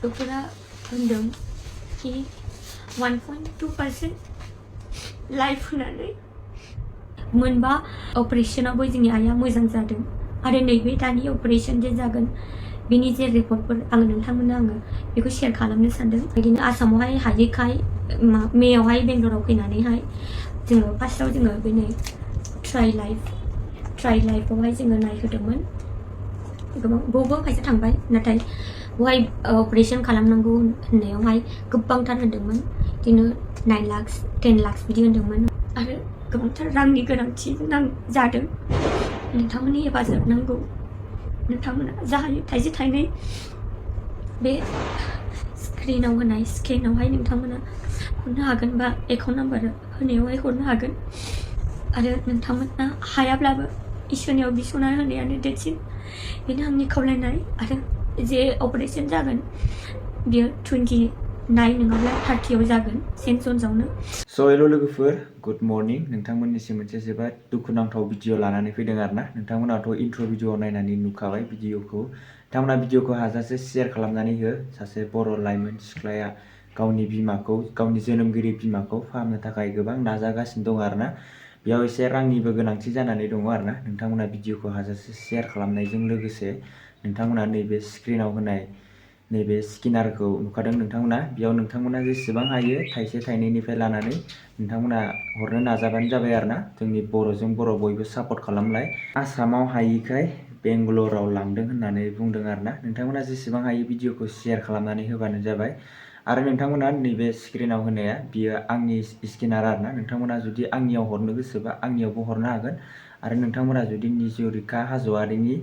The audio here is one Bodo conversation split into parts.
डक्टरा होनदों कि 1.2% लाइफ होनानै मोनबा अपारेशनावबो जोंनि आइया मोजां जादों आरो नैबे दानि अपारेशन जे जागोन बेनि जे रिपर्टफोर आङो नोंथांमोननो आङो बेखौ शेयार खालामनो सानदों। बिदिनो आसामावहाय हायैखाय मेयावहाय बेंगलराव फैनानैहाय जोङो फार्स्टआव जोङो बे नै ट्राइ लाइफआवहाय जोङो नायहोदोंमोन। गोबां बबेबा फैसा थांबाय नाथाय बेवहाय अपारेशन खालामनांगौ होननायावहाय गोबांथार होनदोंमोन। बिदिनो 9 लाख 10 लाख बिदि होनदोंमोन आरो गोबांथार रांनि गोनांथि जादों। नोंथांमोननि हेफाजाब नांगौ। नोंथांमोना जा हायो थाइसे थाइनै बे स्क्रिनाव होनाय स्केनावहाय नोंथांमोना हरनो हागोन बा एकाउन्ट नाम्बार होनायावहाय हरनो हागोन आरो नोंथांमोना हायाब्लाबो इसोरनियाव बिस'ना होनायानो देरसिन। बेनो आंनि खावलायनाय आरो जे अपारेशन जागोन बियो 29 नङाब्ला 30 जागोन सेन्ट जन्सआवनो। हेल' लोगोफोर, गुड मर्निं। नोंथांमोननिसिम मोनसे जोबोद दुखुनांथाव भिडिअ लानानै फैदों आरोना। नोंथांमोनाथ' इन्ट्र' भिडिअ नायनानै नुखाबाय भिडिअखौ। नोंथांमोना भिडिअखौ हाजासे शेयार खालामनानै हो। सासे बर' लाइमोन सिख्लाया गावनि बिमाखौ, गावनि जोनोमगिरि बिमाखौ फाहामनो थाखाय गोबां नाजागासिनो दं आरोना। बेयाव एसे रांनिबो गोनांथि जानानै दङ आरोना। नोंथांमोना भिडिअखौ हाजासे शेयार खालामनायजों लोगोसे नोंथांमोना नैबे स्क्रिनाव होनाय नैबे स्केनारखौ नुखादों नोंथांमोना। बेयाव नोंथांमोना जेसेबां हायो थाइसे थाइनैनिफ्राय लानानै नोंथांमोना हरनो नाजाबानो जाबाय आरोना। जोंनि बर'जों बर' बयबो सापर्ट खालामलाय। आसामाव हायिखाय बेंगलराव लांदों होननानै बुंदों आरोना। नोंथांमोना जेसेबां हायो भिडिअखौ शेयार खालामनानै होबानो जाबाय। आरो नोंथांमोना नैबे स्क्रिनाव होनाया बियो आंनि स्केनार आरोना। नोंथांमोना जुदि आंनियाव हरनो गोसोबा आंनियावबो हरनो हागोन आरो नोंथांमोना जुदि निजुरिका हाज'वारिनि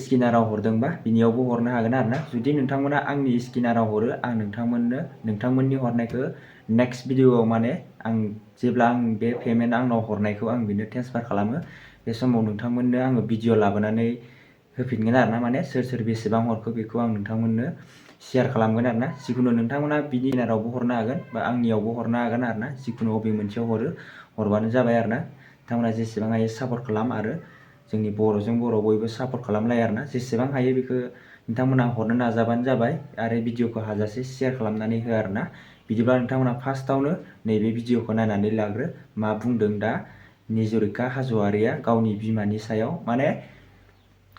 स्केनाराव हरदोंबा बिनियावबो हरनो हागोन आरोना। जुदि नोंथांमोना आंनि स्केनाराव हरो आं नोंथांमोननि हरनायखौ नेक्स्ट भिडिअआव माने जेब्ला बे पेमेन्ट आंनाव हरनायखौ आं बिनो ट्रेन्सफार खालामो बे समाव नोंथांमोननो आङो भिडिअ लाबोनानै होफिनगोन आरोना। माने सोर बेसेबां हरखो बेखौ आं नोंथांमोननो शेयार खालामगोन आरोना। जिखुनु नोंथांमोना बिनि स्केनारावबो हरनो हागोन बा आंनियावबो हरनो हागोन आरोना। जिखुनु बबे मोनसेयाव हरबानो जाबाय आरोना। नोंथांमोना जेसेबां हायो सापर्ट खालाम आरो जोंनि बर'जों बर' बयबो सापर्ट खालामलाय आरोना। जेसेबां हायो बेखौ नोंथांमोना हरनो नाजाबानो जाबाय आरो भिडिअखौ हाजासे शेयार खालामनानै हो आरोना। बिदिब्ला नोंथांमोना फार्स्टआवनो नैबे भिडिअखौ नायनानै लाग्रो। मा बुंदों दा निजुरिका हाज'वारिया गावनि बिमानि सायाव। माने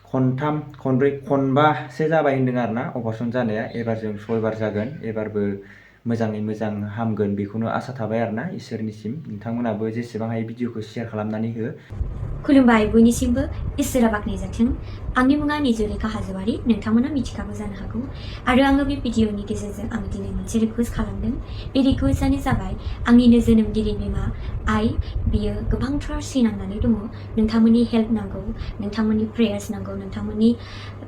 खनथाम खनब्रै खनबासो जाबाय होनदों आरोना अपारेशन जानाया। एबारजों 6 बार जागोन। एबारबो मोजाङै मोजां हामगोन बेखौनो आसा थाबाय आरोना इसोरनिसिम। नोंथांमोनाबो जेसेबां हायो भिडिअखौ शेयार खालामनानै हो। खुलुमबाय बयनिसिमबो, इसोरा बाख्नायजाथों। आंनि मुङा निजुरिका हाज'वारी, नोंथांमोना मिथिखागौ जानो हागौ। आरो आङो बे भिडिअनि गेजेरजों आं दिनै मोनसे रिकुवेस्ट खालामदों। बे रिकुवेस्टआनो जाबाय आंनिनो जोनोमगिरि बिमा आइ, बियो गोबांथार सैनांनानै दङ। नोंथांमोननि हेल्प नांगौ, नोंथांमोननि प्रेयार्स नांगौ, नोंथांमोननि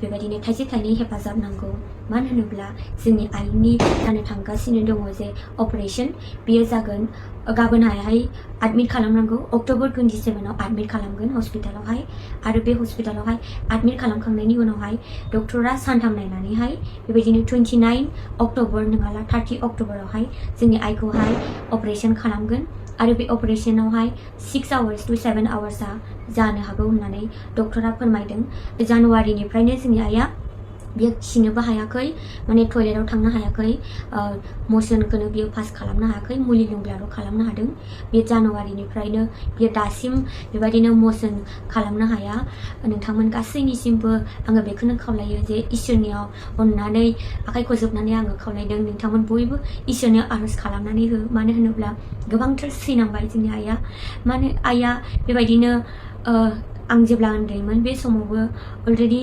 बेबायदिनो थाइसे थाइनै हेफाजाब नांगौ। मानो होनोब्ला जोंनि आइनि जानो थांगासिनो दङ जे अपारेशन बियो जागोन गाबोनहाय एडमिट खालामनांगौ। अक्ट'बर 27 एडमिट खालामगोन हस्पिटालावहाय आरो बे हस्पिटालावहाय एडमिट खालामखांनायनि उनावहाय डक्टरा सानथाम नायनानैहाय बेबायदिनो 29 अक्ट'बर नङाब्ला 30 अक्ट'बरावहाय जोंनि आइखौहाय अपारेशन खालामगोन आरो बे अपारेशनावहाय 6 आवार्स to 7 आवार्सआ जानो हागौ होननानै डक्टरा फोरमायदों। जानुवारिनिफ्रायनो जोंनि आइया बियो खिनोबो हायाखै, माने टयलेटाव थांनो हायाखै, मसनखौनो बियो पास खालामनो हायाखै, मुलि लोंब्लाल' खालामनो हादों। बे जानुवारिनिफ्रायनो बियो दासिम बेबायदिनो मसन खालामनो हाया। नोंथांमोन गासैनिसिमबो आङो बेखौनो खावलायो जे इसोरनियाव अननानै आखाइ खजबनानै आङो खावलायदों नोंथांमोन बयबो इसोरनियाव आर'ज खालामनानै हो। मानो होनोब्ला गोबांथार सैनांबाय जोंनि आइया। माने आइया बेबायदिनो आं जेब्ला उन्दैमोन बे समावबो अलरेडि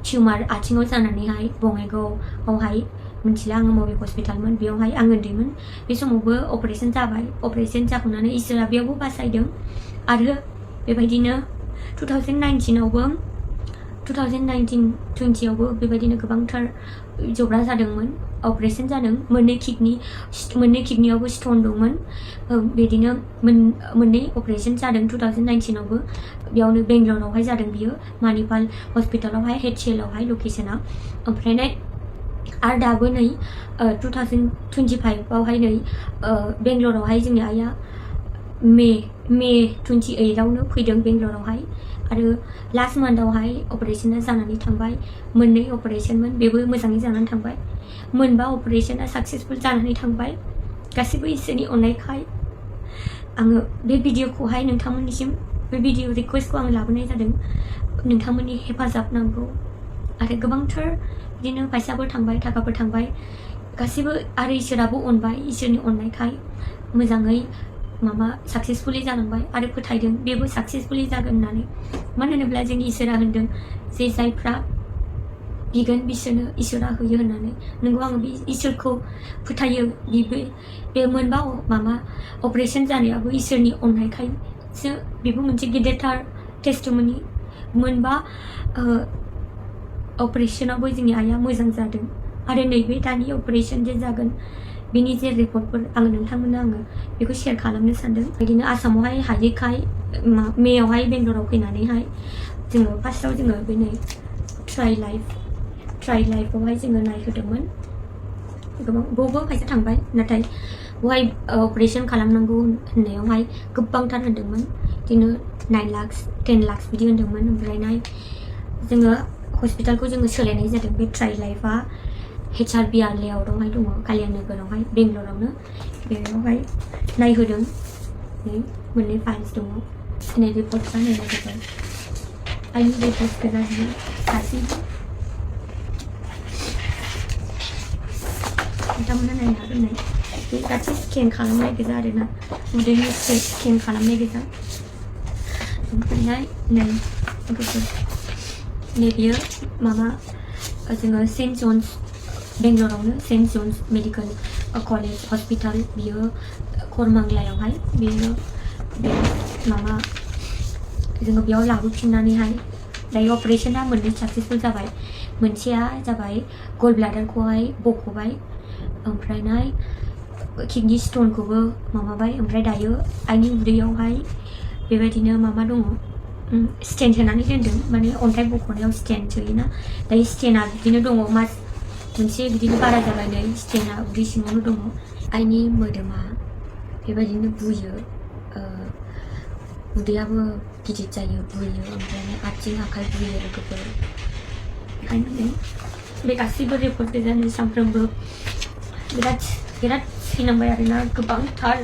टिउमार आथिङाव जानानैहाय बङाइगावआवहाय, मिथिला आङो बबे हस्पिटालमोन, बेयावहाय आं उन्दैमोन। बे समावबो अपारेशन जाबाय। अपारेशन जाखांनानै इसोरा बेयावबो बासायदों आरो बेबायदिनो 2019-20आवबो बेबायदिनो गोबांथार जब्रा जादोंमोन। अपारेशन जादों। मोननै किडनियावबो स्टन दंमोन। बिदिनो मोननै अपारेशन जादों 2019आवबो। बेयावनो बेंगलरावहाय जादों बियो, मानिपाल हस्पिटालावहाय, HCLआवहाय लकेसना। ओमफ्राय आरो दाबो नै 2025आवहाय नै बेंगलरावहाय जोंनि आइया मे 28आवनो फैदों बेंगलरावहाय आरो लास्ट मान्थआवहाय अपारेशना जानानै थांबाय। मोननै अपारेशनमोन, बेबो मोजाङै जानानै थांबाय। मोनबा अपारेशना साक्सेसफुल जानानै थांबाय गासिबो इसोरनि अननायखाय आङो बे भिडिअखौहाय नोंथांमोननिसिम बे भिडिअ रिकुवेस्टखौ आं लाबोनाय जादों नोंथांमोननि हेफाजाब नांगौ आरो गोबांथार बिदिनो फैसाफोर थांबाय थाखाफोर थांबाय गासिबो आरो इसोराबो अनबाय इसोरनि अननायखाय मोजाङै माबा साक्सेसफुलि जालांबाय आरो फोथायदों बेबो साक्सेसफुलि जागोन होननानै मानो होनोब्ला जोंनि इसोरा होनदों जे जायफ्रा बिगोन बिसोरनो इसोरा होयो होननानै नोंगौ आङो बे इसोरखौ फोथायो बे मोनबा माबा अपारेशन जानायाबो इसोरनि अननायखायसो बेबो मोनसे गेदेरथार टेस्टिमनि मोनबा अपारेशनावबो जोंनि आइया मोजां जादों आरो नैबे दानि अपारेशन जे जागोन बेनि जे रिपर्टफोर आङो नोंथांमोननो आङो बेखौ शेयार खालामनो सानदों बिदिनो आसामावहाय हायैखाय मेयावहाय बेंगलराव फैनानैहाय जोङो फार्स्टआव जोङो बे नै ट्राइ लाइफआवहाय जोङो नायहोदोंमोन गोबां बबो फैसा थांबाय नाथाय बेवहाय अपारेशन खालामनांगौ होननायावहाय गोबांथार होनदोंमोन बिदिनो 9 लाख 10 लाख बिदि होनदोंमोन ओमफ्राय जोङो हस्पिटालखौ जोङो सोलायनाय जादों बे ट्राइ लाइफआ HRBR लेआउटआवहाय दङ कालियान नोगोरावहाय बेंगलरावनो बेयावहाय नायहोदों मोननै फाइल्स दङ नै रिपर्टआ नै नायहोदों आंनि रिपर्ट गोजा गासैबो नोंथांमोना नायनो हागोन नै बे गासै स्केन खालामनाय गोजा आरोना उदैनि स्केन खालामनाय गोजा ओमफ्राय नै बेयो माबा जोङो सेन्ट जन्स बेंगलरावनो Saint John's medical college hospital बियो करमांग्लायावहाय बेयो बे माबा जोङो बेयाव लाबोफिननानैहाय दायो अपारेशना मोननै साक्सेसफुल जाबाय मोनसेया जाबाय गल ब्लाडारखौहाय बख'बाय ओमफ्राय किडनि स्टनखौबो माबाबाय ओमफ्राय दायो आइनि उदैयावहाय बेबायदिनो माबा दङ स्टेन होनानै दोनदों माने अन्थाइ बख'नायाव स्टेन सोयोना दायो स्टेना बिदिनो दङ मास मोनसे बिदिनो बारा जाबाय नै स्टेना उदै सिङावनो दङ आइनि मोदोमा बेबायदिनो बुयो उदैयाबो गिदिर जायो बुयो ओमफ्राय आथिं आखाइ बुयो लोगोफोर ओंखायनो बे गासैबो रिपर्ट गोजानो सानफ्रोमबो बिराद सैनांबाय आरोना गोबांथार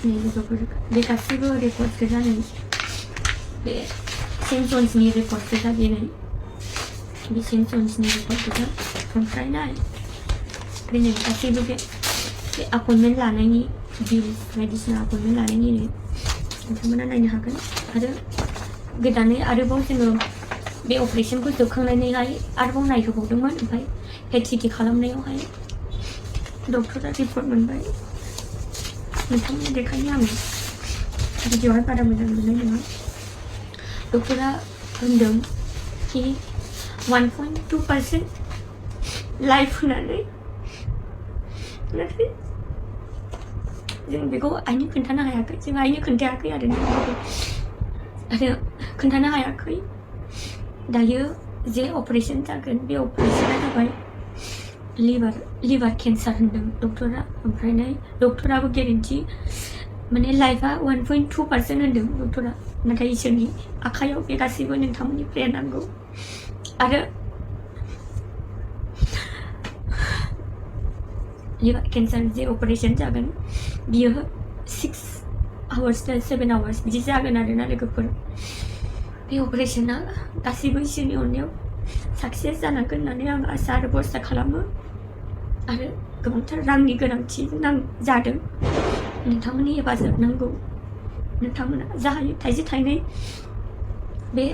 लोगोफोर बे गासैबो रिपर्ट गोजानो बे सेन्ट जन्सनि रिपर्ट गोजा बे सेन्ट जन्सनि रिपर्ट गोजा ओमफ्राय बे नै गासैबो बे अपइन्टमेन्ट लानायनि बिल्स बायदिसिना अपइन्टमेन्ट लानायनि नोंथांमोना नायनो हागोन आरो गोदानै आरोबाव जोङो बे अपारेशनखौ जोबखांनानैहाय आरोबाव नायहोबावदोंमोन ओमफ्राय PET-CT खालामनायावहाय डक्टरा रिपर्ट मोनबाय नोंथांमोननि देखायनो आङो भिडिअ'आवहाय बारा मोजां मोननाय नङा डक्टरा होनदों कि 1.2% लाइफ होनानै नाथाय जों बेखौ आइनो खोन्थानो हायाखै जों आइनो खोन्थायाखै आरो खोन्थानो हायाखै दायो जे अपारेशन जागोन बे अपारेशना जाबाय लिभार केन्सार होनदों डक्टरा ओमफ्राय डक्टराबो गेरेन्टि माने लाइफआ 1.2% होनदों डक्टरा नाथाय इसोरनि आखायाव बे गासैबो नोंथांमोननि प्रेयार नांगौ आरो लिभार केन्सार जे अपारेशन जागोन बियो 6 आवार्स 7 आवार्स बिदि जागोन आरोना लोगोफोर बे अपारेशना गासैबो इसोरनि अननायाव साक्सेस जानांगोन होननानै आं आसा आरो भरसा खालामो आरो गोबांथार रांनि गोनांथि जादों नोंथांमोननि हेफाजाब नांगौ नोंथांमोना जा हायो थाइसे थाइनै बे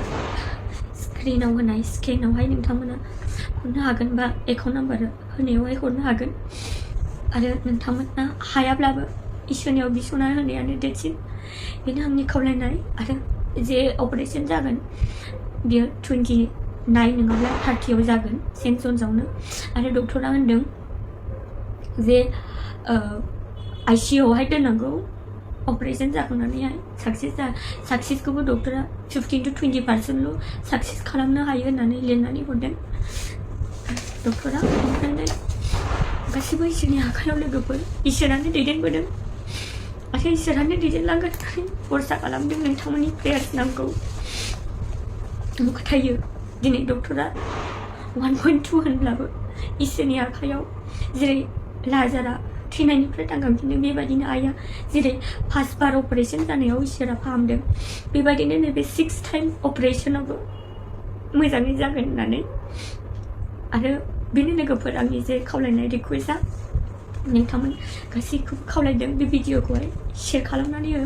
स्क्रिनाव होनाय स्केनावहाय नोंथांमोना हरनो हागोन बा एकाउन्ट नाम्बार होनायावहाय हरनो हागोन आरो नोंथांमोना हायाब्लाबो इसोरनियाव बिस'ना होनायानो देरसिन बेनो आंनि खावलायनाय आरो जे अपारेशन जागोन बियो 29 नङाब्ला 30 जागोन सेन्ट जन्सआवनो आरो डक्टरा होनदों जे ICUआवहाय दोननांगौ अपारेशन जाखांनानैहाय साक्सेसखौबो डक्टरा 15 to 20% साक्सेस खालामनो हायो होननानै लिरनानै हरदों डक्टरा ओमफ्राय गासैबो इसोरनि आखायाव लोगोफोर इसोरानो दैदेनबोदों आरो इसोरानो दैदेनलांगोन होननानै भरसा खालामदों नोंथांमोननि प्रेयार्स नांगौ फोथायो दिनै डक्टरा 1.2 होनब्लाबो इसोरनि आखायाव जेरै लाजारा थैनायनिफ्राय थांखांफिनदों बेबायदिनो आइया जेरै फार्स्ट बार अपारेशन जानायाव इसोरा फाहामदों बेबायदिनो नैबे 6th टाइम अपारेशनावबो मोजाङै जागोन होननानै आरो बेनि लोगोफोर आंनि जे खावलायनाय रिकुवेस्टआ नोंथांमोन गासैखौबो खावलायदों बे भिडिअखौहाय शेयार खालामनानै हो